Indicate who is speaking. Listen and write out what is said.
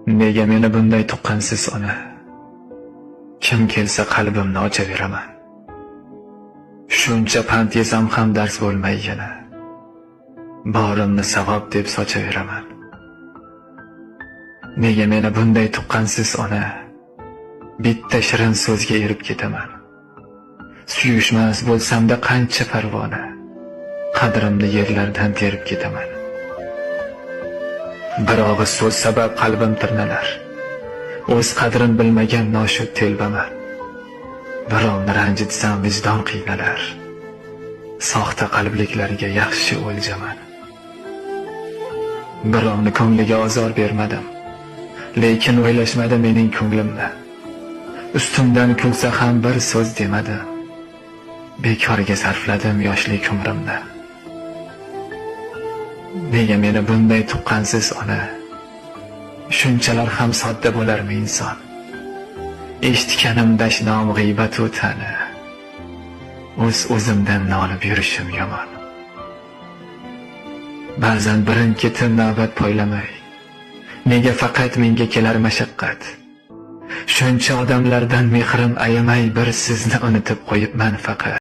Speaker 1: Nega meni bunday tuqqansiz, ona? Kim kelsa qalbimni ochaveraman. Shuncha pand yesam ham dars bo'lmay yana. Borimni savob deb sochaveraman. Nega meni bunday tuqqansiz, ona? Bitta shirin so'zga erib ketaman. Suyushmas bo'lsam-da qancha parvona, qadrimni yerlardan terib ketaman. Bir og'iz so'z sabab qalbim tirnalar. O'z qadrin bilmagan noshud telbaman. Birovni ranjitsam vijdon qiynalar. Soxta qalbliklarga yaxshi o'ljaman. Birovni ko'ngliga ozor bermadim. Lekin o'ylashmadi mening ko'nglimni. Ustimdan kulsa ham bir so'z demadi. Bekorga sarfladim yoshlik umrimni. Nega meni bunday tuqqansiz, ona? Shunchalar ham sodda bo'larmi inson? Eshitganim dashnom, g'iybat u ta'na. O'z o'zimdan nolib yurishim yomon. Ba'zan birin-ketin navbat poylamay, nega faqat menga kelar mashaqqat? Shuncha odamlardan mehrim ayamay bir sizni unutib qo'yibman faqat.